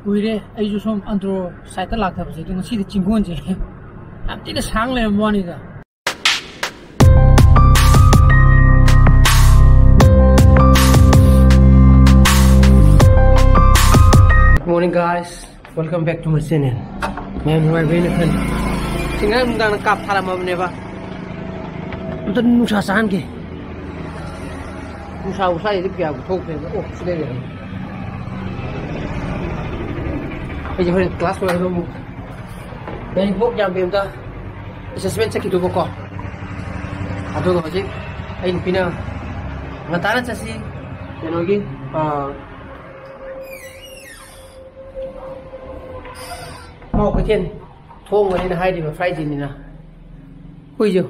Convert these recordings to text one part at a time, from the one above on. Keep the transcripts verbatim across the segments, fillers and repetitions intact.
ꯀꯨꯏꯔꯦ ꯑꯩꯁꯨ ꯁꯣꯝ ꯑꯟꯗ꯭ꯔꯣ ꯁꯥꯏꯠꯇ ꯂꯥꯛꯇꯕꯁꯦ, ꯑꯗꯣ ꯉꯁꯤꯗꯤ ꯆꯤꯡꯒꯣꯟꯁꯦ ꯌꯥꯝ ꯊꯤꯅ ꯁꯥꯡ ꯂꯩꯔꯝꯕ ꯋꯥꯅꯤꯗ꯫ Good morning, guys. Welcome back to my channel. ꯃꯌꯥꯝ ꯅꯨꯡꯉꯥꯏꯕ꯭ꯔꯥ ꯍꯥꯏꯅ ꯈꯜꯂꯤ꯫ ꯁꯤ ꯉꯔꯥꯡ ꯅꯨꯡꯗꯥꯡꯅ ꯀꯥꯞ ꯊꯥꯔꯝꯃꯕꯅꯦꯕ꯫ ꯑꯝꯇ ꯅꯨꯡꯁꯥ ꯆꯥꯍꯟꯒꯦ꯫ ꯅꯨꯡꯁꯥꯕꯨ ꯁ꯭ꯋꯥꯏꯗꯗꯤ ꯀꯌꯥꯕꯨ ꯊꯣꯛꯇ꯭ꯔꯦꯗ꯫ ꯑꯣ, ꯁꯤꯗ ꯂꯩꯔꯦ꯫ ꯑꯩꯁꯦ ꯍꯣꯔꯦꯟ ꯀ꯭ꯂꯥꯁ ꯂꯣꯏꯔꯒ ꯑꯃꯨꯛ ꯌꯥꯏꯔꯤꯄꯣꯛ ꯌꯥꯝꯕꯦꯝꯗ ꯑꯦꯁꯦꯁꯃꯦꯟ ꯆꯠꯈꯤꯗꯧꯕꯀꯣ꯫ ꯑꯗꯨꯒ ꯍꯧꯖꯤꯛ ꯑꯩ ꯅꯨꯄꯤꯅ ꯉꯟꯇꯥꯅ ꯆꯠꯁꯤ ꯀꯩꯅꯣꯒꯤ, ꯑꯥ, ꯃꯥꯎ ꯀꯩꯊꯦꯜ ꯊꯣꯡ ꯂꯣꯜꯂꯦꯅ ꯍꯥꯏꯔꯤꯕ, ꯐ꯭ꯔꯥꯏꯗꯦꯅꯤꯅ꯫ ꯍꯨꯏꯁꯦ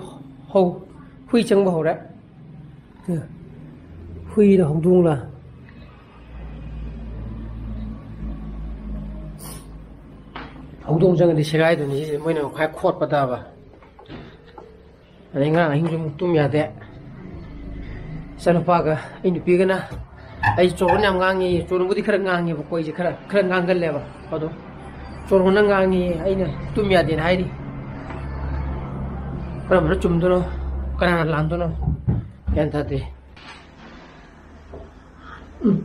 ꯍꯧ-, ꯍꯨꯏ ꯆꯪꯕ ꯍꯧꯔꯦ꯫ ꯍꯨꯏꯔ ꯍꯧꯗꯣꯡꯂ? ꯍꯧꯗꯣꯡ ꯆꯪꯉꯗꯤ ꯁꯦꯒꯥꯏꯗꯨꯅꯤ ꯁꯤꯁꯦ, ꯃꯣꯏꯅ ꯈ꯭ꯋꯥꯏ ꯈꯣꯠꯄ ꯇꯥꯕ꯫ ꯑꯗꯩ ꯉꯔꯥꯡ ꯑꯍꯤꯡꯁꯨ ꯑꯃꯨꯛ ꯇꯨꯝ ꯌꯥꯗꯦ꯫ ꯏꯆꯥꯅꯨꯄꯥꯒ ꯑꯩ ꯅꯨꯄꯤꯒꯅ, ꯑꯩ ꯆꯣꯔꯣꯟ ꯌꯥꯝ ꯉꯥꯡꯉꯤ, ꯆꯣꯔꯣꯟꯕꯨꯗꯤ ꯈꯔ ꯉꯥꯡꯉꯦꯕꯀꯣ, ꯑꯩꯁꯦ ꯈꯔ, ꯈꯔ ꯉꯥꯡꯒꯜꯂꯦꯕ꯫ ꯑꯗꯣ ꯆꯣꯔꯣꯟꯅ ꯉꯥꯡꯉꯤ, ꯑꯩꯅ ꯇꯨꯝ ꯌꯥꯗꯦꯅ ꯍꯥꯏꯔꯤ꯫ ꯀꯔꯝꯕꯅ ꯆꯨꯝꯗꯣꯏꯅꯣ, ꯀꯅꯥꯅ ꯂꯥꯟꯗꯣꯏꯅꯣ, ꯒ꯭ꯌꯥꯟ ꯇꯥꯗꯦ꯫ ꯎꯝ꯫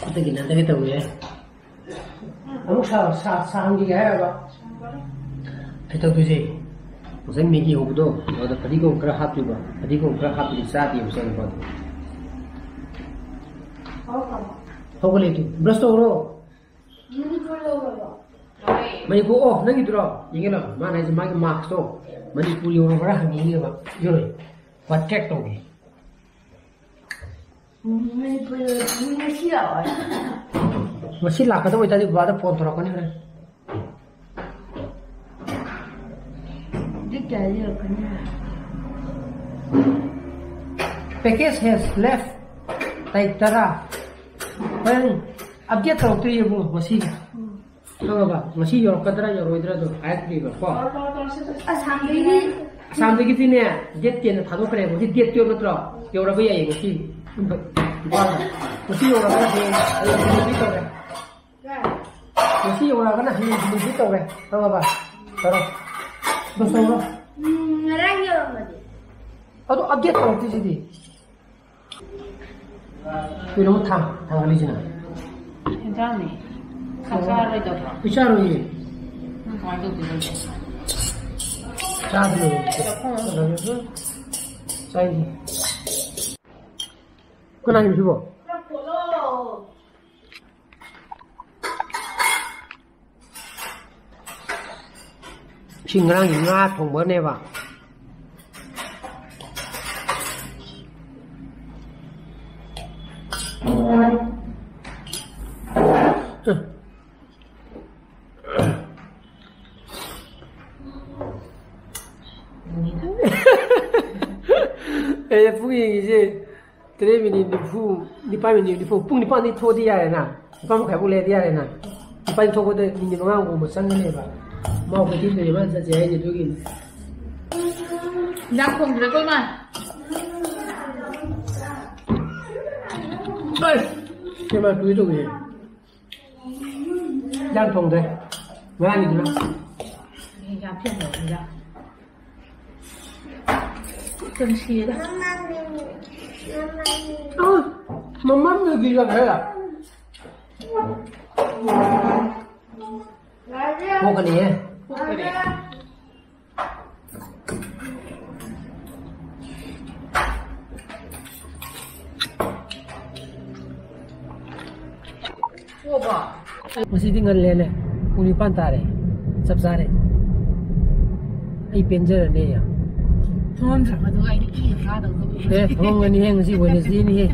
ꯈꯨꯠꯇꯒꯤ ꯅꯥꯟꯊꯒꯦ ꯇꯧꯔꯦ꯫ ꯑꯃꯨꯛ ꯁꯥ-, ꯁꯥ-, ꯁꯥꯍꯟꯈꯤꯒꯦ ꯍꯥꯏꯔꯕ? ꯑꯩ ꯇꯧꯗꯣꯏꯁꯦ, ꯉꯁꯥꯏ ꯃꯦꯒꯤ ꯍꯧꯕꯗꯣ, ꯑꯗꯨꯗ ꯐꯗꯤꯒꯣꯝ ꯈꯔ ꯍꯥꯞꯇꯣꯏꯕ, ꯐꯗꯤꯒꯣꯝ ꯈꯔ ꯍꯥꯞꯇ꯭ꯔꯗꯤ ꯆꯥꯗꯦꯕ ꯏꯆꯥꯅꯨꯄꯥꯗꯣ꯫ ꯍꯧꯒꯠꯂꯦ ꯇꯨ, ꯕ꯭ꯔꯁ ꯇꯧꯔꯣ꯫ ꯃꯅꯤꯄꯨꯔ, ꯑꯣ, ꯅꯪꯒꯤꯗꯨꯔꯣ? ꯌꯦꯡꯒꯦ ꯂꯥꯎ꯫ ꯃꯥꯅ ꯍꯥꯏꯁꯦ ꯃꯥꯒꯤ ꯃꯥꯔꯛꯁꯇꯣ ꯃꯅꯤꯄꯨꯔ ꯌꯧꯔꯕ꯭ꯔꯥ ꯍꯪꯉꯤꯅꯦꯕ꯫ ꯌꯧꯔꯦ꯫ ꯀꯣꯟꯇꯦꯛ ꯇꯧꯒꯦ꯫ ꯃꯅꯤꯄꯨꯔ ꯉꯁꯤ ꯂꯥꯛꯑꯣ꯫ ꯉꯁꯤ ꯂꯥꯛꯀꯗꯕ ꯑꯣꯏꯇꯥꯔꯗꯤ ꯕꯕꯥꯗ ꯐꯣꯟ ꯇꯧꯔꯛꯀꯅꯤ ꯍꯣꯔꯦꯟ꯫ ꯗꯦꯠ ꯀꯌꯥꯗ ꯌꯧꯔꯛꯀꯅꯤ? Package has left. ꯇꯥꯔꯤꯛ ꯇꯔꯥ꯫ ꯍꯣꯔꯦꯟ ꯑꯞꯗꯦꯠ ꯇꯧꯔꯛꯇ꯭ꯔꯤ ꯏꯕꯨꯡꯉꯣ ꯉꯁꯤꯒꯤ꯫ ꯎꯝ꯫ ꯈꯪꯉꯕ? ꯉꯁꯤ ꯌꯧꯔꯛꯀꯗ꯭ꯔꯥ ꯌꯧꯔꯣꯏꯗ꯭ꯔꯥ ꯑꯗꯨ ꯍꯥꯏꯔꯛꯇ꯭ꯔꯤꯕꯀꯣ꯫ ꯑꯁꯥꯝꯗꯒꯤ꯫ ꯑꯁꯥꯝꯗꯒꯤꯗꯤꯅꯦ, ꯗꯦꯠ ꯇꯦꯟꯗ ꯊꯥꯗꯣꯛꯈ꯭ꯔꯦꯕ꯫ ꯉꯁꯤ ꯗꯦꯠ ꯇꯨꯌꯦꯜꯞ ꯅꯠꯇ꯭ꯔꯣ? ꯌꯧꯔꯕ ꯌꯥꯏꯌꯦ ꯉꯁꯤ꯫ ꯉꯁꯤ ꯌꯧꯔꯒꯅ ꯍꯌꯦꯡ, ꯍꯌꯦꯡ delivery ꯇꯧꯔꯦ꯫ ꯉꯁꯤ ꯌꯧꯔꯛꯑꯒꯅ ꯍꯌꯦꯡ delivery ꯇꯧꯔꯦ꯫ ꯈꯪꯉꯕ? ꯇꯧꯔꯣ꯫ ꯕꯁ ꯇꯧꯔꯣ꯫ ꯎꯝ, ꯉꯔꯥꯡ ꯌꯧꯔꯝꯃꯗꯤ꯫ ꯑꯗꯣ update ꯇꯧꯔꯛꯇ꯭ꯔꯤꯁꯤꯗꯤ꯫ ꯀꯩꯅꯣ ꯊꯥꯡ-, ꯊꯥꯡꯒꯠꯂꯤꯁꯤꯅ? ꯏꯟꯖꯥꯡꯅꯤ꯫ ꯆꯥꯛ ꯆꯥꯔꯣꯏꯗꯕ꯭ꯔꯣ? ꯑꯩ ꯆꯥꯔꯣꯏꯌꯦ꯫ ꯅꯪ ꯀꯃꯥꯏꯅ ꯇꯧꯗꯣꯏꯅꯣ? ꯆꯥꯗ꯭ꯔꯤ꯫ ꯆꯥꯛꯈꯨꯝ꯫ ꯆꯥꯏꯅꯤ꯫ ꯀꯅꯥꯒꯤꯅꯣ ꯁꯤꯕꯣ? ꯁꯤ ꯉꯔꯥꯡꯒꯤ ꯉꯥ ꯊꯣꯡꯕꯅꯦꯕ꯫ ꯑꯦ, ꯄꯨꯡ ꯌꯦꯡꯉꯤꯁꯦ꯫ ꯇꯔꯦꯠ ꯃꯤꯅꯤꯠ ꯅꯤꯐꯨ, ꯅꯤꯄꯥꯟ ꯃꯤꯅꯤꯠ ꯅꯤꯐꯨ, ꯄꯨꯡ ꯅꯤꯄꯥꯟꯗꯒꯤ ꯊꯣꯛꯑꯗꯤ ꯌꯥꯔꯦꯅ, ꯅꯤꯄꯥꯟ ꯃꯈꯥꯏꯐꯥꯎ ꯂꯩꯔꯗꯤ ꯌꯥꯔꯦꯅ꯫ ꯅꯤꯄꯥꯟ ꯊꯣꯛꯄꯗ ꯃꯤꯅꯤꯠ ꯃꯉꯥꯒꯨꯝꯕ ꯆꯪꯒꯅꯦꯕ, ꯃꯥ ꯑꯣꯄꯔꯦꯇꯤꯡ ꯂꯩꯔꯦ, ꯃꯥꯅ ꯆꯠꯁꯦ ꯍꯥꯏꯅꯤ꯫ ꯑꯗꯨꯒꯤꯅꯤ꯫ ꯏꯟꯖꯥꯡ ꯊꯣꯡꯗ꯭ꯔꯦꯀꯣ, ꯏꯃꯥ? ꯑꯩ! ꯏꯃꯥ, ꯇꯨꯏ ꯇꯧꯏꯍꯦ꯫ ꯏꯟꯖꯥꯡ ꯊꯣꯡꯗ꯭ꯔꯦ꯫ ꯉꯔꯥꯡꯒꯤꯗꯨꯅ꯫ ꯌꯥꯝ ꯊꯦꯡꯅ ꯏꯟꯖꯥꯡ꯫ ꯅꯨꯡꯁꯤꯌꯦꯗ꯫ ꯑꯥ, ꯃꯃꯥ ꯃꯦꯒꯤ ꯆꯠꯈ꯭ꯔꯦ꯫ ꯄꯣꯛꯀꯅꯤꯍꯦ꯫ ꯄꯣꯛꯀꯅꯤ꯫ ꯉꯁꯤꯗꯤ ꯉꯜꯂꯦꯅꯦ꯫ ꯄꯨꯡ ꯅꯤꯄꯥꯟ ꯇꯥꯔꯦ꯫ ꯆꯞ ꯆꯥꯔꯦ꯫ ꯑꯩ ꯄꯦꯟꯖꯔꯅꯤ ꯌꯥꯝ꯫ ꯊꯣꯡꯉꯝꯗ꯭ꯔꯕ ꯑꯗꯨꯒ ꯑꯩꯅ ꯏ ꯀꯥꯗꯧꯗꯨꯕꯨ꯫ ꯑꯦ, ꯊꯣꯡꯒꯅꯤꯍꯦ, ꯉꯁꯤ Wednesdayꯅꯤꯍꯦ꯫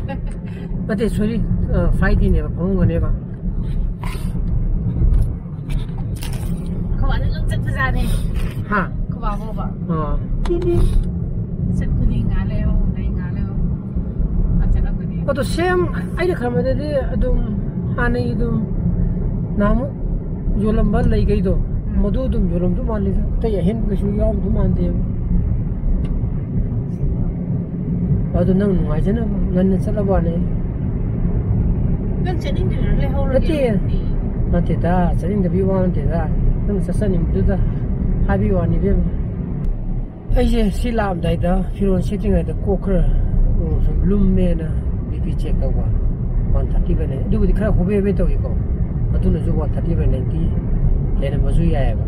ꯅꯠꯇꯦ, sorry, ꯑ, Fridayꯅꯦꯕ, ꯐꯃꯨꯡꯒꯅꯦꯕ꯫ ꯑꯩꯈꯣꯏ ꯕꯥꯗꯤ ꯑꯗꯨꯝ ꯆꯠꯄꯖꯥꯠꯅꯦ꯫ ꯍꯥ? ꯑꯩꯈꯣꯏ ꯕꯥ ꯐꯥꯎꯕ꯫ ꯑꯥ꯫ ꯆꯠꯄꯅꯤ, ꯉꯥꯏꯍꯥꯛ ꯂꯩꯔ ꯑꯃꯨꯛ ꯂꯩ, ꯉꯥꯏꯍꯥꯛ ꯂꯩꯔ ꯑꯃꯨꯛ ꯃꯥ ꯆꯠꯂꯝꯒꯅꯤ꯫ ꯑꯗꯣ same, ꯑꯩꯅ ꯈꯟꯕꯗꯗꯤ ꯑꯗꯨꯝ ꯍꯥꯟꯅꯒꯤ ꯑꯗꯨꯝ ꯅꯍꯥꯟꯃꯨꯛ ꯌꯣꯜꯂꯝꯕ ꯂꯩꯈꯩꯗꯣ, ꯎꯝ꯫ ꯃꯗꯨ ꯑꯗꯨꯝ ꯌꯣꯜꯂꯝꯗꯧ ꯃꯥꯜꯂꯤꯗ꯫ ꯑꯇꯩ ꯑꯍꯦꯟꯕ ꯀꯩꯁꯨ ꯌꯥꯎꯔꯝꯗꯧ ꯃꯥꯟꯗꯦꯕ꯫ ꯑꯗꯨ ꯅꯪ ꯅꯨꯡꯉꯥꯏꯖꯅꯕ ꯉꯟꯅ ꯆꯠꯂꯕ ꯋꯥꯅꯤ꯫ ꯅꯪ ꯆꯠꯅꯤꯡꯗ꯭ꯔꯤꯔꯣ? ꯂꯩꯍꯧꯔꯒꯦ꯫ ꯅꯠꯇꯦ꯫ ꯅꯠꯇꯦꯗ, ꯆꯠꯅꯤꯡꯗꯕꯒꯤ ꯋꯥ ꯅꯠꯇꯦꯗ꯫ ꯅꯪ ꯆꯠꯆꯅꯤꯡꯕꯗꯨꯗ ꯍꯥꯏꯕꯒꯤ ꯋꯥꯅꯤ, ꯏꯕꯦꯝꯃ꯫ ꯑꯩꯁꯦ ꯁꯤ ꯂꯥꯛꯑꯝꯗꯥꯏꯗ ꯐꯤꯔꯣꯜ ꯁꯦꯠꯇ꯭ꯔꯤꯉꯩꯗ ꯀꯣꯛ ꯈꯔ, ꯎꯝ, ꯁꯨꯝ ꯂꯨꯝꯃꯦꯅ ꯕꯤ ꯄꯤ ꯆꯦꯛ ꯇꯧꯕ꯫ One thirty by ninety. ꯑꯗꯨꯕꯨꯗꯤ ꯈꯔ ꯍꯣꯕꯦ ꯍꯣꯕꯦ ꯇꯧꯏꯀꯣ꯫ ꯑꯗꯨꯅꯁꯨ ꯋꯥꯟ ꯊꯥꯔꯇꯤ ꯕꯥꯏ ꯅꯥꯏꯟꯇꯤ ꯂꯩꯔꯝꯕꯁꯨ ꯌꯥꯏꯑꯕ꯫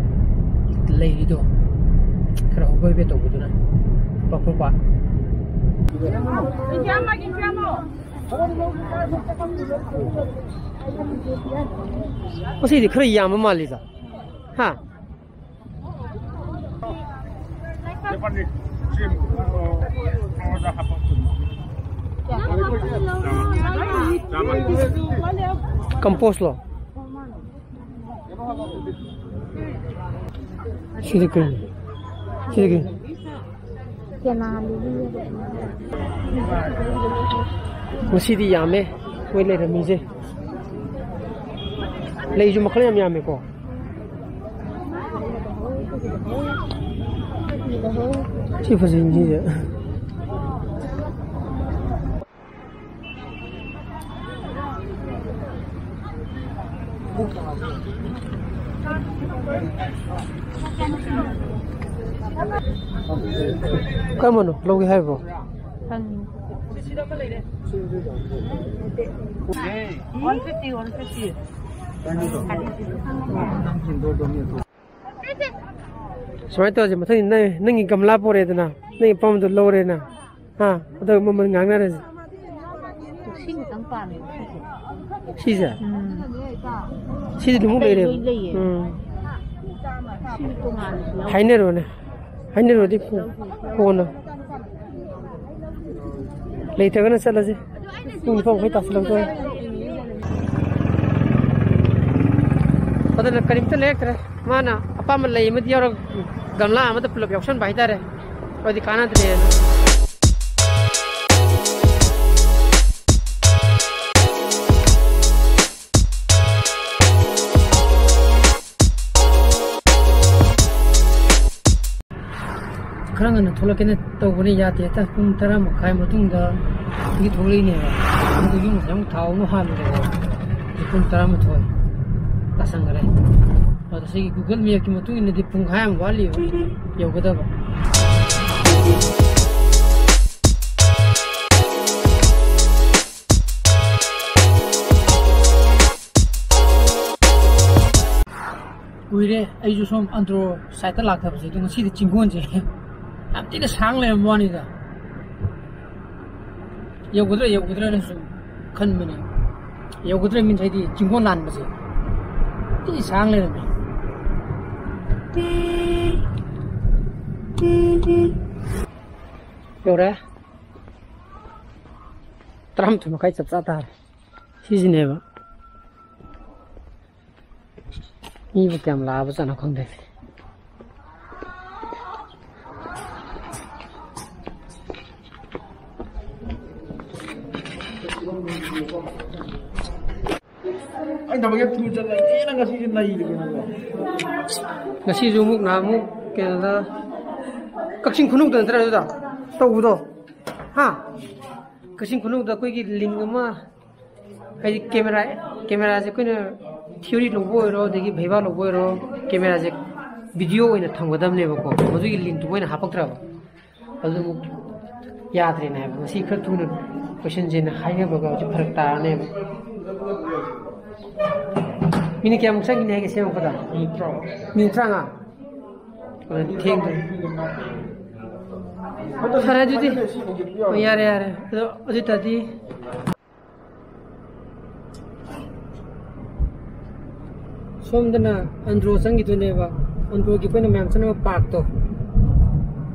ꯂꯩꯔꯤꯗꯣ ꯈꯔ ꯍꯣꯕꯦ ꯍꯣꯕꯦ ꯇꯧꯕꯗꯨꯅ꯫ ꯄꯥꯐꯣꯔ ꯄꯥ꯫ ꯉꯁꯤꯗꯤ ꯈꯔ ꯌꯥꯝꯕ ꯃꯥꯜꯂꯤꯗ꯫ ꯍꯥ? ꯀꯝꯄꯣꯁꯂꯣ? ꯁꯤꯗꯤ ꯀꯩꯅꯣ? ꯁꯤꯗꯤ ꯀꯩꯅꯣ? ꯉꯁꯤꯗꯤ ꯌꯥꯝꯃꯦ ꯃꯣꯏ ꯂꯩꯔꯝꯃꯤꯁꯦ꯫ ꯂꯩꯁꯨ ꯃꯈꯜ ꯌꯥꯝ ꯌꯥꯝꯃꯦꯀꯣ꯫ ꯁꯤ ꯐꯖꯩꯅꯦ ꯁꯤꯁꯦ꯫ ꯀꯔꯝꯕꯅꯣ ꯂꯧꯒꯦ ꯍꯥꯏꯕ꯭ꯔꯣ? ꯈꯪꯉꯤ꯫ One fifty, one fifty. ꯁꯨꯃꯥꯏꯅ ꯇꯧꯔꯁꯦ, ꯃꯊꯪꯗꯤ ꯅꯪ, ꯅꯪꯒꯤ ꯒꯝꯂꯥ ꯄꯣꯔꯛꯑꯦꯗꯅ, ꯅꯪꯒꯤ ꯑꯄꯥꯝꯕꯗꯣ ꯂꯧꯔꯦꯅ꯫ ꯍꯥ? ꯑꯗꯨꯒ ꯃꯃꯜ ꯉꯥꯡꯅꯔꯁꯦ꯫ ꯁꯤ ꯈꯤꯇꯪ ꯄꯥꯝꯃꯦ, ꯁꯤꯁꯦ꯫ ꯁꯤꯁꯦ? ꯎꯝ꯫ ꯁꯤꯗꯤ ꯑꯗꯨꯃꯨꯛ ꯑꯇꯩ ꯂꯩꯔꯦ꯫ ꯂꯣꯏ ꯂꯩꯌꯦ꯫ ꯎꯝ꯫ ꯁꯤ ꯇꯣꯉꯥꯟꯅꯁꯨ ꯂꯧ꯫ ꯍꯥꯏꯅꯔꯣꯅꯦ꯫ ꯍꯥꯏꯅꯔꯨꯔꯗꯤ ꯀꯣ-, ꯀꯣꯟꯅ꯫ ꯂꯩꯇ꯭ꯔꯒꯅ ꯆꯠꯂꯁꯤ꯫ ꯄꯨꯡ ꯅꯤꯄꯥꯟ ꯃꯈꯥꯏ ꯇꯥꯁꯤꯜꯂꯛꯇꯣꯔꯦ꯫ ꯑꯗꯨꯅ ꯀꯔꯤꯝꯇ ꯂꯩꯔꯛꯇ꯭ꯔꯦ꯫ ꯃꯥꯅ ꯑꯄꯥꯝꯕ ꯂꯩ ꯑꯃꯗꯤ ꯌꯥꯎꯔꯒ ꯒꯝꯂꯥ ꯑꯃꯗ ꯄꯨꯂꯞ ꯌꯥꯎꯁꯟꯕ ꯍꯥꯏꯇꯥꯔꯦ꯫ ꯑꯗꯨꯗꯤ ꯀꯥꯟꯅꯗ꯭ꯔꯦꯅ꯫ ꯈꯔ ꯉꯟꯅ ꯊꯣꯛꯂꯛꯀꯦꯅ ꯇꯧꯕꯅꯤ, ꯌꯥꯗꯦ꯫ ꯍꯦꯛꯇ ꯄꯨꯡ ꯇꯔꯥ ꯃꯈꯥꯏ ꯃꯇꯨꯡꯗ ꯁꯤꯒꯤ ꯊꯣꯛꯂꯛꯏꯅꯦꯕ꯫ ꯑꯗꯨ ꯌꯨꯝꯁꯤꯗ ꯑꯃꯨꯛ ꯊꯥꯎ ꯑꯃꯨꯛ ꯍꯥꯜꯂꯨꯔꯦ꯫ ꯍꯧꯖꯤꯛ ꯄꯨꯡ ꯇꯔꯥꯃꯥꯊꯣꯏ ꯇꯥꯁꯟꯈꯔꯦ꯫ ꯑꯗꯣ ꯁꯤꯒꯤ Google Map ꯀꯤ ꯃꯇꯨꯡ ꯏꯟꯅꯗꯤ ꯄꯨꯡꯈꯥꯏ ꯑꯃ ꯋꯥꯠꯂꯤꯕ ꯌꯧꯒꯗꯕ꯫ ꯀꯨꯏꯔꯦ ꯑꯩꯁꯨ ꯁꯣꯝ ꯑꯟꯗ꯭ꯔꯣ side ꯇ ꯂꯥꯛꯇꯕꯁꯦ, ꯑꯗꯣ ꯉꯁꯤꯗꯤ ꯆꯤꯡꯒꯣꯟꯁꯦ ꯌꯥꯝ ꯊꯤꯅ ꯁꯥꯡ ꯂꯩꯔꯝꯕ ꯋꯥꯅꯤꯗ꯫ ꯌꯧꯒꯗ꯭ꯔꯥ ꯌꯧꯒꯗ꯭ꯔꯥꯅ ꯁꯨꯝ ꯈꯟꯕꯅꯦ꯫ ꯌꯧꯒꯗ꯭ꯔꯥ means ꯍꯥꯏꯗꯤ ꯆꯤꯡꯒꯣꯟ ꯂꯥꯟꯕꯁꯦ ꯊꯤ ꯁꯥꯡ ꯂꯩꯔꯝꯃꯦ꯫ ꯌꯧꯔꯦ꯫ ꯇꯔꯥꯃꯥꯊꯣꯏ ꯃꯈꯥꯏ ꯆꯞ ꯆꯥ ꯇꯥꯔꯦ꯫ ꯁꯤꯁꯤꯅꯦꯕ꯫ ꯃꯤꯕꯨ ꯀꯌꯥꯝ ꯂꯥꯛꯑꯕꯖꯥꯠꯅꯣ ꯈꯪꯗꯦ꯫ ꯑꯩ ꯊꯕꯛ ꯌꯥꯝ ꯊꯨꯅ ꯆꯠꯂꯒꯦ, ꯅꯪ ꯉꯁꯤꯁꯦ ꯅꯩꯔꯦ ꯀꯩꯅꯣ꯫ ꯉꯁꯤꯁꯨ ꯑꯃꯨꯛ ꯅꯍꯥꯟꯃꯨꯛ ꯀꯩꯅꯣꯗ, ꯀꯛꯆꯤꯡ ꯈꯨꯅꯧꯗ ꯅꯠꯇ꯭ꯔꯥ ꯑꯗꯨꯗ ꯇꯧꯕꯗꯣ? ꯍꯥ? ꯀꯛꯆꯤꯡ ꯈꯨꯅꯧꯗ ꯑꯩꯈꯣꯏꯒꯤ ꯂꯤꯟ ꯑꯃ, ꯍꯥꯏꯗꯤ camera, camera ꯁꯦ ꯑꯩꯈꯣꯏꯅ theory ꯂꯧꯕ ꯑꯣꯏꯔꯣ, ꯑꯗꯒꯤ viva ꯂꯧꯕ ꯑꯣꯏꯔꯣ, camera ꯁꯦ video ꯑꯣꯏꯅ ꯊꯝꯒꯗꯕꯅꯦꯕꯀꯣ꯫ ꯃꯗꯨꯒꯤ link ꯇꯨ ꯃꯣꯏꯅ ꯍꯥꯄꯛꯇ꯭ꯔꯕ꯫ ꯑꯗꯨ ꯑꯃꯨꯛ ꯌꯥꯗ꯭ꯔꯦꯅ ꯍꯥꯏꯕ꯫ ꯉꯁꯤ ꯈꯔ ꯊꯨꯅ ꯀꯣꯏꯁꯟꯁꯦꯅ ꯍꯥꯏꯅꯕꯒ ꯍꯧꯖꯤꯛ ꯐꯔꯛ ꯇꯥꯔꯅꯦꯕ꯫ ꯃꯤꯅꯤꯠ ꯀꯌꯥꯃꯨꯛ ꯆꯪꯒꯅꯤ ꯍꯥꯏꯒꯦ ꯁꯦꯝꯃꯛꯄꯗ? ꯃꯤꯅꯤꯠ ꯇꯔꯥꯃꯉꯥ꯫ ꯃꯤꯅꯤꯠ ꯇꯔꯥꯃꯉꯥ? ꯑꯗꯨ ꯊꯦꯡꯗ꯭ꯔꯦ꯫ ꯐꯔꯦ ꯑꯗꯨꯗꯤ꯫ ꯍꯣꯏ, ꯌꯥꯔꯦ, ꯌꯥꯔꯦ꯫ ꯑꯗꯣ ꯑꯗꯨ ꯑꯣꯏ ꯇꯥꯔꯗꯤ ꯁꯣꯝꯗꯅ ꯑꯟꯗ꯭ꯔꯣ ꯆꯪꯈꯤꯗꯣꯏꯅꯦꯕ꯫ ꯑꯟꯗ꯭ꯔꯣꯒꯤ ꯑꯩꯈꯣꯏꯅ ꯃꯌꯥꯝ ꯆꯠꯅꯕ park ꯇꯣ꯫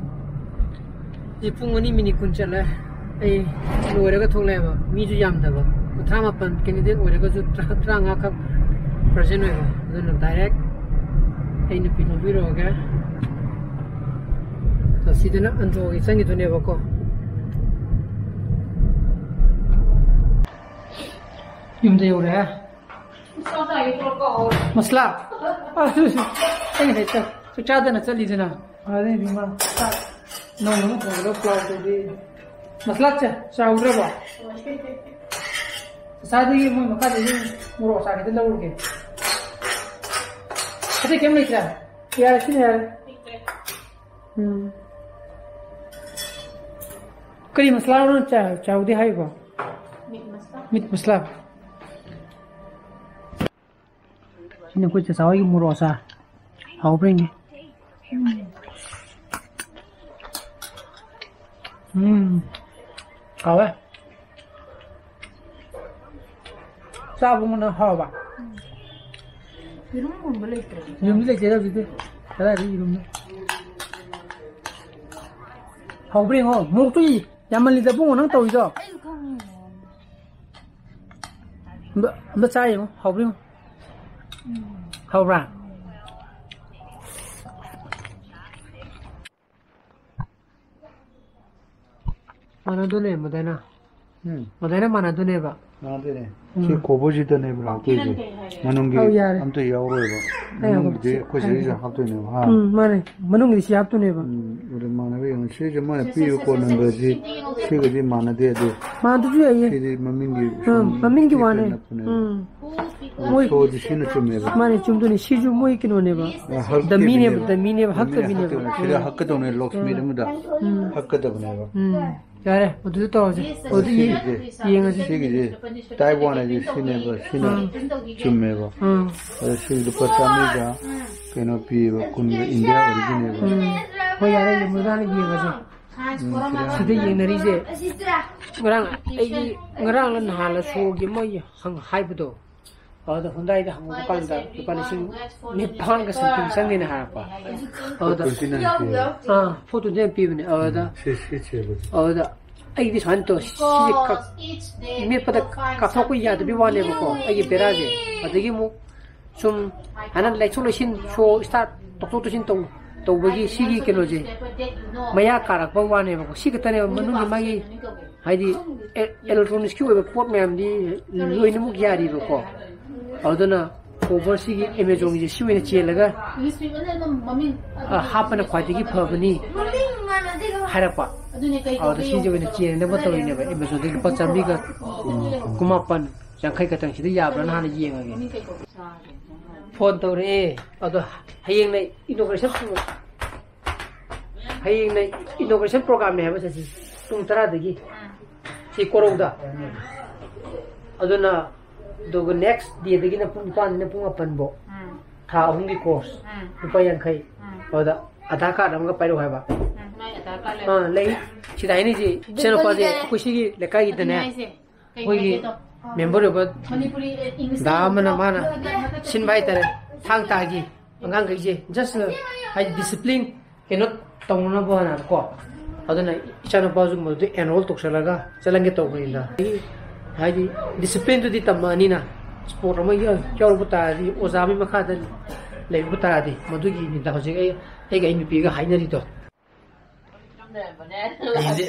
ꯍꯧꯖꯤꯛ ꯄꯨꯡ ꯑꯅꯤ ꯃꯤꯅꯤꯠ ꯀꯨꯟ ꯆꯠꯂꯦ꯫ ꯑꯩ ꯂꯣꯏꯔꯒ ꯊꯣꯛꯂꯛꯑꯦꯕ꯫ ꯃꯤꯁꯨ ꯌꯥꯝꯗꯕ꯫ ꯀꯨꯟꯊ꯭ꯔꯥ ꯃꯥꯄꯟ candidate ꯑꯣꯏꯔꯒꯁꯨ ꯇꯔꯥ-, ꯇꯔꯥꯃꯉꯥ ꯈꯛ present ꯑꯣꯏꯕ꯫ ꯑꯗꯨꯅ direct ꯑꯩ ꯅꯨꯄꯤ ꯂꯧꯕꯤꯔꯨꯔꯒꯦ꯫ ꯑꯗꯣ ꯁꯤꯗꯅ ꯑꯟꯗ꯭ꯔꯣꯒꯤ ꯆꯪꯈꯤꯗꯣꯏꯅꯦꯕꯀꯣ꯫ ꯌꯨꯝꯗ ꯌꯧꯔꯦ꯫ ꯃꯁꯂꯥ꯫ ꯑꯩ ꯉꯁꯥꯏ ꯆꯥꯛ, ꯆꯥꯛ ꯆꯥꯗꯅ ꯆꯠꯂꯤꯗꯅ꯫ ꯑꯗꯩꯗꯤ ꯃꯥ ꯆꯥꯛ ꯅꯧꯅ ꯑꯃꯨꯛ ꯊꯣꯡꯒꯗꯕ plan ꯇꯧꯔꯤ꯫ ꯃꯁꯂꯥ ꯆꯥ-, ꯆꯥꯎꯗ꯭ꯔꯕꯣ? ꯉꯁꯥꯏꯗꯒꯤ ꯃꯣꯏ ꯃꯈꯥꯗꯒꯤ ꯃꯣꯔꯣꯛ ꯑꯆꯥꯔ ꯈꯤꯇ ꯂꯧꯔꯨꯒꯦ꯫ ꯑꯇꯩ ꯀꯩꯝ ꯂꯩꯇ꯭ꯔꯦ? ꯌꯥꯔꯦ, ꯁꯤꯅ ꯌꯥꯔꯦ꯫ ꯎꯝ꯫ ꯀꯔꯤ ꯃꯁꯂꯥꯅꯣ ꯆꯥ-, ꯆꯥꯎꯗꯦ ꯍꯥꯏꯕꯣ? ꯃꯤꯠ ꯃꯁꯂꯥ꯫ ꯁꯤꯅ ꯑꯩꯈꯣꯏ ꯆꯆꯥ ꯍꯣꯏꯒꯤ ꯃꯣꯔꯣꯛ ꯑꯆꯥꯔ꯫ ꯍꯥꯎꯕ꯭ꯔꯥ ꯌꯦꯡꯒꯦ꯫ ꯎꯝ꯫ ꯍꯥꯎꯋꯦ꯫ ꯆꯥꯕ ꯃꯨꯟꯅ ꯍꯥꯎꯕ꯫ ꯌꯦꯔꯨꯝꯒꯨꯝꯕ ꯂꯩꯇ꯭ꯔꯣ? ꯌꯦꯔꯨꯝꯗꯤ ꯂꯩꯇꯦꯗ ꯍꯧꯖꯤꯛꯇꯤ꯫ ꯀꯗꯥꯏꯗꯒꯤ ꯌꯦꯔꯨꯝꯅꯣ? ꯍꯥꯎꯕ꯭ꯔꯥ ꯌꯦꯡꯉꯣ꯫ ꯃꯣꯔꯣꯛꯇꯨ ꯌꯥꯝꯃꯜꯂꯤꯗ ꯏꯕꯨꯡꯉꯣ ꯅꯪ ꯇꯧꯔꯤꯗꯣ꯫ ꯑꯩꯁꯨ ꯈꯪꯉꯦ꯫ ꯑꯝꯇ, ꯑꯝꯇ ꯆꯥ ꯌꯦꯡꯉꯣ꯫ ꯍꯥꯎꯕ꯭ꯔꯥ ꯌꯦꯡꯉꯣ꯫ ꯎꯝ꯫ ꯍꯥꯎꯕ꯭ꯔꯥ? ꯃꯥꯟꯅꯗꯣꯏꯅꯦ ꯃꯗꯥꯏꯅ꯫ ꯎꯝ꯫ ꯃꯗꯥꯏꯅ ꯃꯥꯟꯅꯗꯣꯏꯅꯦꯕ꯫ ꯃꯥꯟꯅꯗꯣꯏꯅꯦ꯫ ꯎꯝ꯫ ꯁꯤ ꯀꯣꯕꯔꯁꯤꯗꯅꯦꯕ ꯂꯥꯛꯇꯣꯏꯁꯦ꯫ ꯃꯅꯨꯡꯒꯤ ꯑꯧ, ꯌꯥꯔꯦ꯫ ꯑꯝꯇ ꯌꯥꯎꯔꯣꯏꯕ꯫ ꯑꯩ ꯃꯅꯨꯡꯒꯤꯗꯤ ꯍꯥꯞꯄꯁꯦ꯫ ꯑꯩꯈꯣꯏ ꯁꯤꯗꯩꯁꯤꯗ ꯍꯥꯞꯇꯣꯏꯅꯦꯕ, ꯍꯥ? ꯎꯝ, ꯃꯥꯅꯦ꯫ ꯃꯅꯨꯡꯒꯤꯗꯤ ꯁꯤ ꯍꯥꯞꯇꯣꯏꯅꯦꯕ꯫ ꯎꯝ, ꯑꯗꯨ ꯃꯥꯟꯅꯕ ꯌꯦꯡꯉꯣ꯫ ꯁꯤꯁꯦ ꯃꯣꯏꯅ ꯄꯤꯔꯤꯕ ꯀꯣꯠ ꯅꯝꯕꯔꯁꯤ ꯁꯤꯒꯗꯤ ꯃꯥꯟꯅꯗꯦ ꯑꯗꯨ꯫ ꯃꯥꯟꯅꯗꯁꯨ ꯌꯥꯏꯌꯦ꯫ ꯁꯤꯗꯤ ꯃꯃꯤꯡꯒꯤ ꯎꯝ, ꯁꯨꯝ ꯃꯃꯤꯡꯒꯤ ꯏꯁꯇꯤꯀꯔ ꯋꯥꯅꯦ꯫ ꯅꯞꯄꯅꯦꯕ꯫ ꯎꯝ꯫ ꯑꯗꯨ ꯃꯣꯏ ꯁꯣꯗꯤ ꯁꯤꯅ ꯆꯨꯝꯃꯦꯕ꯫ ꯃꯥꯅꯦ, ꯆꯨꯝꯗꯣꯏꯅꯦ꯫ ꯁꯤꯁꯨ ꯃꯣꯏ ꯀꯩꯅꯣꯅꯦꯕ꯫ ꯑ, ꯍꯛꯇꯕꯤꯅꯦꯕ꯫ ꯗꯃꯤꯅꯦꯕ, ꯗꯃꯤꯅꯦꯕ, ꯗꯃꯤꯅꯦ ꯍꯛꯇꯕꯤꯅꯦꯕ꯫ ꯍꯛꯇꯕꯤꯅꯦ꯫ ꯁꯤꯗ ꯍꯛꯀꯗꯧꯅꯦ, ꯂꯣꯛꯁꯃꯤꯠ ꯑꯃꯗ ꯎꯝ꯫ ꯍꯛꯀꯗꯕꯅꯦꯕ꯫ ꯎꯝ꯫ ꯌꯥꯔꯦ, ꯑꯗꯨꯗ ꯇꯧꯔꯁꯤ꯫ ꯑꯗꯨ ꯌꯦ-, ꯁꯤꯒꯤꯁꯦ, ꯌꯦꯡꯉꯁꯤ꯫ ꯁꯤꯒꯤꯁꯦ type one ꯍꯥꯏꯁꯦ ꯁꯤꯅꯦꯕ, ꯁꯤꯅ ꯎꯝ꯫ ꯆꯨꯝꯃꯦꯕ꯫ ꯎꯝ꯫ ꯑꯗꯣ ꯁꯤ ꯂꯨꯄꯥ ꯆꯥꯝꯃꯔꯤꯒ ꯀꯩꯅꯣ ꯄꯤꯌꯦꯕ, ꯀꯨꯟꯒ India ꯑꯣꯏꯔꯤꯒꯤꯅꯦꯕ꯫ ꯎꯝ꯫ ꯍꯣꯏ, ꯌꯥꯔꯦ, ꯌꯦꯡꯕꯗ ꯍꯥꯟꯅ ꯌꯦꯡꯉꯁꯤ꯫ ꯎꯝ, ꯁꯤꯗ꯫ ꯁꯤꯗ ꯌꯦꯡꯅꯔꯤꯁꯦ꯫ ꯉꯔꯥꯡ ꯑꯩꯒꯤ, ꯉꯔꯥꯡꯂ ꯅꯍꯥꯟꯂ ꯁꯣꯒꯤ ꯃꯣꯏ ꯍꯪ-, ꯍꯥꯏꯕꯗꯣ꯫ ꯑꯗꯨꯗ ꯍꯨꯟꯗꯥꯏꯗ ꯍꯪꯉꯨꯕ ꯀꯥꯟꯗ ꯂꯨꯄꯥ ꯂꯤꯁꯤꯡ ꯅꯤꯄꯥꯟꯒ something ꯆꯪꯅꯤꯅ ꯍꯥꯏꯔꯛꯄ꯫ ꯑꯗꯨꯗ four twenty-nine ꯄꯤꯌꯦ꯫ ꯑꯥ, four twenty-nine ꯄꯤꯕꯅꯦ꯫ ꯑꯗꯨꯗ, ꯎꯝ, ꯁꯤ, ꯁꯤ ꯆꯦꯕꯁꯦ꯫ ꯑꯗꯨꯗ ꯑꯩꯗꯤ ꯁꯨꯃꯥꯏꯅ ꯇꯧ, ꯁꯤꯁꯦ ꯀꯛ-, ꯃꯦꯠꯄꯗ ꯀꯥꯞꯊꯣꯛꯄ ꯌꯥꯗꯕꯤ ꯋꯥꯅꯦꯕꯀꯣ, ꯑꯩꯒꯤ ꯕꯦꯔꯥꯁꯦ꯫ ꯑꯗꯒꯤ ꯑꯃꯨꯛ ꯁꯨꯝ ꯍꯥꯏꯅ ꯂꯩꯊꯣꯛ ꯂꯩꯁꯤꯟ, ꯁꯣ start ꯇꯧꯊꯣꯛ ꯇꯧꯁꯤꯟ ꯇꯧ-, ꯇꯧꯕꯒꯤ ꯁꯤꯒꯤ ꯀꯩꯅꯣꯁꯦ ꯃꯌꯥ ꯀꯥꯔꯛꯄ ꯋꯥꯅꯦꯕꯀꯣ꯫ ꯁꯤ ꯈꯛꯇꯅꯦꯕ ꯃꯅꯨꯡꯒꯤ ꯃꯥꯒꯤ ꯍꯥꯏꯗꯤ ꯑꯦ-, electronics ꯀꯤ ꯑꯣꯏꯕ ꯄꯣꯠ ꯃꯌꯥꯝꯗꯤ ꯂꯣꯏꯅꯃꯛ ꯌꯥꯔꯤꯕꯀꯣ꯫ ꯑꯗꯨꯅ ꯀꯣꯕꯔꯁꯤꯒꯤ Amazon ꯒꯤꯁꯦ ꯁꯤ ꯑꯣꯏꯅ ꯆꯦꯜꯂꯒ, ꯑ, ꯍꯥꯞꯄꯅ ꯈ꯭ꯋꯥꯏꯗꯒꯤ ꯐꯕꯅꯤ꯫ ꯍꯥꯏꯔꯛꯄ꯫ ꯑꯗꯨꯗ ꯁꯤꯁꯦ ꯑꯣꯏꯅ ꯆꯦꯟꯅꯕ ꯇꯧꯔꯤꯅꯦꯕ꯫ ꯑꯦꯃꯥꯖꯣꯟꯗꯒꯤ ꯂꯨꯄꯥ ꯆꯥꯝꯃꯔꯤꯒ ꯀꯨꯟꯃꯥꯄꯟ, ꯌꯥꯡꯈꯩ ꯈꯛꯇꯪ꯫ ꯁꯤꯗ ꯌꯥꯕ꯭ꯔꯥꯅ ꯍꯥꯟꯅ ꯌꯦꯡꯉꯒꯦ꯫ ꯐꯣꯟ ꯇꯧꯔꯛꯑꯦ꯫ ꯑꯗꯣ ꯍꯌꯦꯡꯅ inauguration, ꯍꯌꯦꯡꯅ inauguration programꯅꯦ ꯍꯥꯏꯕ, ꯁꯤ ꯄꯨꯡ ꯇꯔꯥꯗꯒꯤ꯫ ꯁꯤ ꯀꯣꯔꯧꯗ꯫ ꯑꯗꯨꯅ, ꯑꯗꯨꯒ next dayꯗꯒꯤꯅ ꯄꯨꯡ ꯅꯤꯄꯥꯟꯗꯒꯤꯅ ꯄꯨꯡ ꯃꯥꯄꯟ ꯐꯥꯎ꯫ ꯎꯝ꯫ ꯊꯥ ꯑꯍꯨꯝꯒꯤ course꯫ ꯎꯝ꯫ ꯂꯨꯄꯥ ꯌꯥꯡꯈꯩ꯫ ꯎꯝ꯫ ꯑꯗꯨꯗ ꯑꯙꯥꯔ card ꯑꯃꯒ ꯄꯥꯏꯔꯛꯑꯣ ꯍꯥꯏꯕ꯫ ꯎꯝ, ꯃꯥꯏ ꯑꯙꯥꯔ card ꯂꯩ꯫ ꯑꯥ, ꯂꯩ꯫ ꯁꯤꯗ ꯍꯥꯏꯅꯩꯁꯦ, ꯏꯆꯥꯅꯨꯄꯥꯁꯦ ꯑꯩꯈꯣꯏ ꯁꯤꯒꯤ ꯂꯩꯀꯥꯏꯒꯤꯗꯅꯦ, ꯑꯗꯨꯅꯦ ꯍꯥꯏꯁꯦ꯫ ꯀꯩ ꯑꯩꯈꯣꯏꯒꯤ ꯍꯥꯏꯒꯦ ꯇꯧ-, member ꯑꯣꯏꯕ ꯃꯅꯤꯄꯨꯔꯤ, ꯑꯦ, English ꯗꯥ ꯑꯃꯅ ꯃꯥꯅ ꯃꯊꯛ, ꯃꯊꯛ ꯁꯤꯟꯕ ꯍꯥꯏꯇꯥꯔꯦ, ꯊꯥꯡ ꯇꯥꯒꯤ ꯑꯉꯥꯡꯈꯩꯁꯦ just, ꯍꯥꯏꯗꯤ, discipline ꯀꯩꯅꯣ ꯇꯧꯅꯅꯕ ꯍꯥꯏꯅ ꯀꯣ꯫ ꯑꯗꯨꯅ ꯏꯆꯥꯅꯨꯄꯥꯁꯨ ꯃꯗꯨꯗ enroll ꯇꯧꯁꯜꯂꯒ ꯆꯠꯍꯟꯒꯦ ꯇꯧꯕꯅꯤꯗ꯫ ꯑꯩ ꯍꯥꯏꯗꯤ, disciplineꯗꯨꯗꯤ ꯇꯝꯃꯛꯑꯅꯤꯅ, sport ꯑꯃ ꯌꯥꯎ-, ꯌꯥꯎꯔꯛꯄ ꯇꯥꯔꯗꯤ, ꯑꯣꯖꯥ ꯑꯃꯒꯤ ꯃꯈꯥꯗ ꯂꯩꯔꯨꯕ ꯇꯥꯔꯗꯤ, ꯃꯗꯨꯒꯤꯅꯤꯗ ꯍꯧꯖꯤꯛ ꯑꯩ, ꯑꯩꯒ ꯑꯩ ꯅꯨꯄꯤꯒ ꯍꯥꯏꯅꯔꯤꯗꯣ꯫ ꯍꯌꯦꯡꯁꯦ,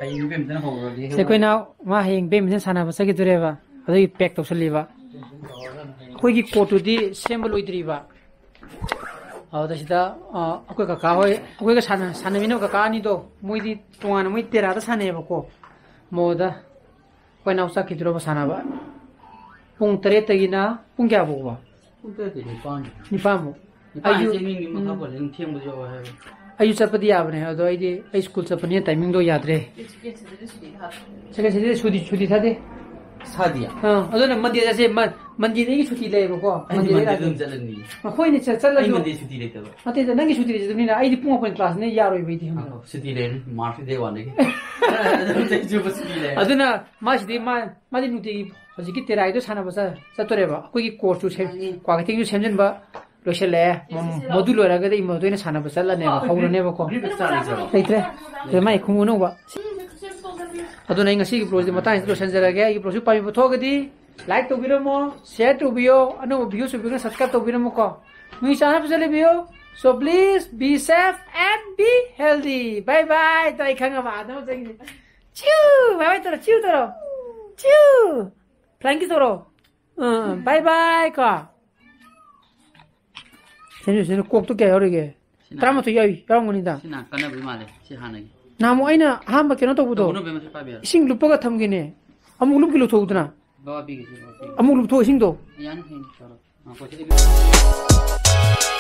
ꯍꯌꯦꯡ badminton ꯍꯧꯔꯗꯤ ꯁꯦ, ꯑꯩꯈꯣꯏ ꯏꯅꯥꯎ ꯃꯥ ꯍꯌꯦꯡ badminton ꯁꯥꯟꯅꯕ ꯆꯠꯈꯤꯗꯣꯔꯦꯕ, ꯑꯗꯨꯒꯤ pack ꯇꯧꯁꯜꯂꯤꯕ꯫ ꯑꯩꯈꯣꯏꯒꯤ courtꯇꯨꯗꯤ ꯁꯦꯝꯕ ꯂꯣꯏꯗ꯭ꯔꯤꯕ꯫ ꯑꯗꯨꯗ ꯁꯤꯗ, ꯑ, ꯑꯩꯈꯣꯏ ꯀꯀꯥ ꯍꯣꯏ, ꯑꯩꯈꯣꯏꯒ ꯁꯥꯟꯅ-, ꯁꯥꯟꯅꯃꯤꯟꯅꯕ ꯀꯀꯥ ꯑꯅꯤꯗꯣ, ꯃꯣꯏꯗꯤ ꯇꯣꯉꯥꯟꯅ ꯃꯣꯏ ꯇꯦꯔꯥꯗ ꯁꯥꯟꯅꯩꯌꯦꯕꯀꯣ꯫ ꯃꯣꯗ ꯑꯩꯈꯣꯏ ꯏꯅꯥꯎ ꯆꯠꯈꯤꯗꯣꯔꯕ ꯁꯥꯟꯅꯕ꯫ ꯄꯨꯡ ꯇꯔꯦꯠꯇꯒꯤꯅ ꯄꯨꯡ ꯀꯌꯥ ꯐꯥꯎꯕ? ꯄꯨꯡ ꯇꯔꯦꯠꯇꯒꯤ ꯅꯤꯄꯥꯟ꯫ ꯅꯤꯄꯥꯟ ꯐꯥꯎ꯫ ꯅꯤꯄꯥꯟ ꯑꯩꯁꯨ, ꯍꯥꯏꯁꯦ ꯃꯤ, ꯃꯤ ꯃꯈꯥ ꯎꯝ꯫ ꯄꯣꯜꯂꯦ, ꯑꯗꯨꯝ ꯊꯦꯡꯕꯁꯨ ꯌꯥꯎꯋꯦ ꯍꯥꯏꯕ꯫ ꯑꯩꯁꯨ ꯆꯠꯄꯗꯤ ꯌꯥꯕꯅꯦ, ꯑꯗꯣ ꯑꯩꯗꯤ, ꯑꯩ school ꯆꯠꯄꯅꯤꯅ timingꯗꯣ ꯌꯥꯗ꯭ꯔꯦ꯫ Second Saturdayꯗꯤ ꯁꯨꯇꯤ ꯊꯥꯗꯦ꯫ ꯁꯨꯇꯤ ꯊꯥꯗꯦ? ꯁꯥꯗꯤꯌꯥ? ꯑꯥ, ꯑꯗꯨꯅ Monday ꯆꯠꯁꯦ, ꯃ-, Mondayꯗꯒꯤ ꯁꯨꯇꯤ ꯂꯩꯌꯦꯕꯀꯣ꯫ ꯑꯩꯗꯤ Mondayꯗꯒꯤ Mondayꯗ ꯂꯥꯛꯀꯦ꯫ ꯑꯗꯨꯝ ꯆꯠꯂꯅꯤ꯫ ꯍꯣꯏꯅꯦ, ꯆꯠ-, ꯆꯠꯂꯁꯨ꯫ ꯑꯩ Monday ꯁꯨꯇꯤ ꯂꯩꯇꯕ꯫ ꯅꯠꯇꯦꯗ, ꯅꯪꯒꯤ ꯁꯨꯇꯤ ꯂꯩꯇꯕꯅꯤꯅ ꯑꯩꯗꯤ ꯄꯨꯡ ꯃꯥꯄꯟ classꯅꯤꯅ ꯌꯥꯔꯣꯏꯕ ꯑꯩꯗꯤ, ꯈꯪꯕ꯭ꯔꯥ? ꯑꯣ, ꯁꯨꯇꯤ ꯂꯩꯔꯅꯤ, March day oneꯗꯒꯤ꯫ ꯑꯗꯨꯝ ꯆꯍꯤ ꯆꯨꯞꯄ ꯁꯨꯇꯤ ꯂꯩꯔꯦ꯫ ꯑꯗꯨꯅ ꯃꯥꯁꯤꯗꯤ ꯃꯥ ꯃꯥꯗꯤ ꯅꯨꯡꯇꯤꯒꯤ ꯍꯧꯖꯤꯛꯀꯤ ꯇꯦꯔꯥꯒꯤꯗꯣ ꯁꯥꯟꯅꯕ ꯆꯠ-, ꯆꯠꯇꯣꯔꯦꯕ꯫ ꯑꯩꯈꯣꯏꯒꯤ courseꯁꯨ ꯁꯦꯝ-, ꯌꯥꯅꯤ꯫ ꯀ꯭ꯋꯥꯀꯩꯊꯦꯜꯒꯤꯁꯨ ꯁꯦꯝꯖꯤꯟꯕ ꯂꯣꯏꯁꯤꯜꯂꯛꯑꯦ꯫ ꯃ-, ꯃꯗꯨ ꯂꯣꯏꯔꯒꯗꯤ ꯑꯩ ꯃꯗꯨ ꯑꯣꯏꯅ ꯁꯥꯟꯅꯕ ꯆꯠꯂꯅꯦꯕ, ꯑꯣ, ꯍꯧꯔꯅꯦꯕꯀꯣ꯫ Group extra ꯂꯩꯇ꯭ꯔꯕꯣ? ꯂꯩꯇ꯭ꯔꯦ꯫ ꯁꯤꯗ ꯃꯥꯏ ꯈꯣꯡꯎꯞ ꯑꯅꯧꯕ꯫ ꯑꯗꯨꯅ ꯑꯩ ꯉꯁꯤꯒꯤ vlogꯁꯦ ꯃꯇꯥꯡꯁꯤꯗ ꯂꯣꯏꯁꯤꯟꯖꯔꯒꯦ꯫ ꯑꯩꯒꯤ vlogꯁꯤ ꯄꯥꯝꯕꯤꯕ ꯊꯣꯛꯑꯒꯗꯤ like ꯇꯧꯕꯤꯔꯝꯃꯣ, share ꯇꯧꯕꯤꯌꯣ, ꯑꯅꯧꯕ views ꯑꯣꯏꯕꯤꯔꯒꯅ subscribe ꯇꯧꯕꯤꯔꯝꯃꯨꯀꯣ꯫ ꯅꯣꯏ ꯆꯥꯅ ꯐꯖꯅ ꯂꯩꯕꯤꯌꯨ꯫ So please be safe and be healthy. Bye bye꯫ ꯇꯥꯏ ꯈꯪꯉꯕ? ꯑꯗꯨꯝ ꯆꯪꯉꯤꯅꯦ꯫ ꯆꯤꯎ! Bye bye ꯇꯧꯔꯣ, ꯆꯤꯎ ꯇꯧꯔꯣ꯫ ꯆꯤꯎ! Flying kiss ꯇꯧꯔꯣ꯫ ꯑꯥ, bye bye ꯀꯣ꯫ ꯁꯤꯅ, ꯁꯤꯅ ꯀꯣꯛꯇꯣ ꯀꯌꯥ ꯌꯥꯎꯔꯤꯒꯦ? ꯇꯔꯥꯃꯥꯊꯣꯏ ꯌꯥꯎꯏ, ꯌꯥꯎꯔꯝꯒꯅꯤꯗ꯫ ꯁꯤꯅ ꯀꯥꯟꯅꯕ ꯃꯥꯜꯂꯦ, ꯁꯤ ꯍꯥꯟꯅꯒꯤ꯫ ꯅꯍꯥꯟꯃꯨꯛ ꯑꯩꯅ ꯑꯍꯥꯟꯕ ꯀꯩꯅꯣ ꯇꯧꯕꯗꯣ, ꯇꯧꯒꯅꯨ ꯕꯦꯝꯃ, ꯁꯤ ꯄꯥꯏꯕꯤꯔꯣ꯫ ꯏꯁꯤꯡ ꯂꯨꯞꯄꯒ ꯊꯝꯒꯦꯅꯦ꯫ ꯑꯃꯨꯛ ꯂꯨꯞꯀꯤ ꯂꯨꯞꯊꯣꯛꯎꯗꯅ꯫ ꯕꯕꯥ ꯄꯤꯒꯦ, ꯁꯤ ꯕꯕꯥ ꯄꯤꯒꯦ꯫ ꯑꯃꯨꯛ ꯂꯨꯞꯊꯣꯛ ꯏꯁꯤꯡꯗꯣ꯫ ꯌꯥꯅꯤ, ꯌꯥꯅꯤ, ꯇꯧꯔꯣ꯫ ꯑ, ꯄꯣꯠꯁꯦ ꯑꯩ